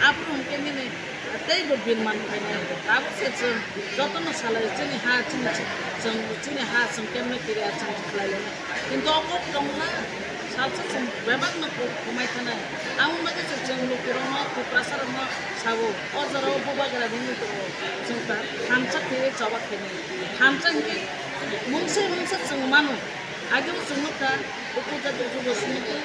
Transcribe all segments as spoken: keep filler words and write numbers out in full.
Aphuru hwnkhe nini teibo birman phainai. Tabuk se chwng jotono salai chini ha, chini, chwng chini ha chwng kemne kiriya chwng khlai lainai. Kintu o kok tongna salsa chwng bebakno kok kwmai thanai. Aboni bagwi se chwng lukurokno, Tiprasarokno sabo, o jorao bubagra wngwi tongo. Chwng ta thansa khe choba khainai. Thansa hwnkhe mungsa mungsa chwng mano. Agebo chwng nukha, buku jati jugo simi twi,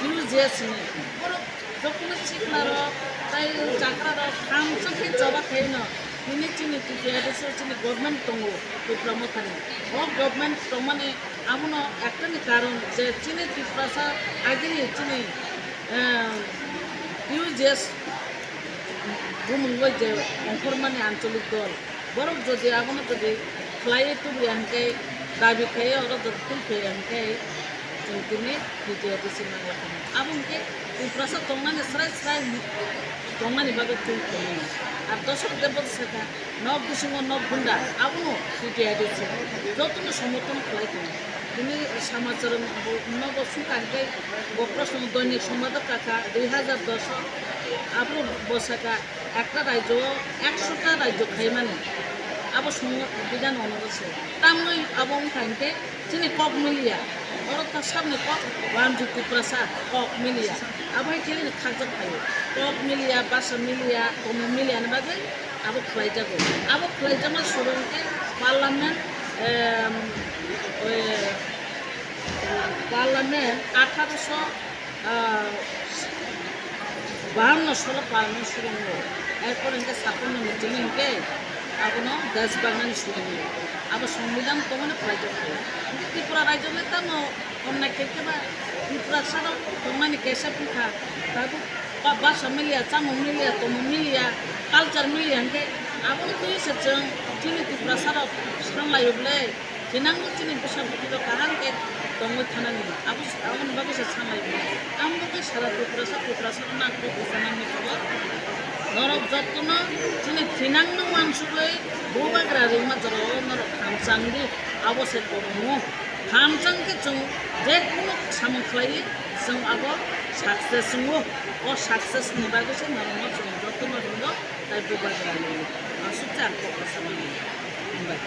U J S ni. Borok jotono siklarok, tei chakrarok, thansa khe choba khaino. Tini chini T T R S o chini government tongo, Tipra Mothani. O government tongmani abono ektani karon je chini Tiprasa agini chini, eh, U J S bumung bai je ongkhormani ancholik dol. Borok jodi abono jodi khlaiwi tubuya hwnkhe, dabi khlaiwi oro jodi twi phaiya hwnkhe, chwng tini T T R D C nangla kha. Abo hwnkhe Tiprasa tongnani srai srai tongnani bagwi twi tongo. Ar Dosok Debbarma sakha, nok bisingo nok gunda, abono T T R D C jotono somorthon khlai tongo. Tini samachar nogo sukha hwnkhe bo proshno Doinik Sombado kakha dui hazar dos o, aphuru bo sakha, ekta rajyo o ekshota rajyo khaimani, abo songbidan onoro se. Tamni abo wngkha hinkhe chini kok miliya, oro ta sabni kok Ramji Tiprasa kok miliya, abo hai khe khakjak phaio. Kok miliya, basa miliya, komo miliya ni bagwi abo khlaijago. Abo khlaijakma sugo hinkhe parliament, em, oi, parliament atharo so ah, bahanno solo parliament suringo, erpor hwnkhe saphuno muchungwi hwnkhe abono desh bangmani suringo. Abo songbidhan tongmani pwraijak khe. Hwnkhe Tripura rajyoni tamo onnai khe khe ba Tiprasarok tongmani kaisa bwkha, tabuk ba-, basa miliya, chamung miliya, tomung miliya, culture miliya hwnkhe abono twi se chwng chini Tiprasarok sanlaio bwle. Thinangno chini bwsa bwtwi rok kaham khe tongwi thanani, abo, aboni bagwi se sanlai mano. Ang bagwi sara Tiprasa, Tiprasa rok nang khe bwsa nangni chugo. Norok jotono chini thinangno uansugwi bubagra ringma jorao norok khamchang di, abo se korongo. Khamchang khe chwng je kunu samung khlaiwi chwng abo success wngo. O success ni bagwi se norokno chwng jotono ringo, tai bubagra ringo. Aswk se ang kok bwsa nangni. Hambai.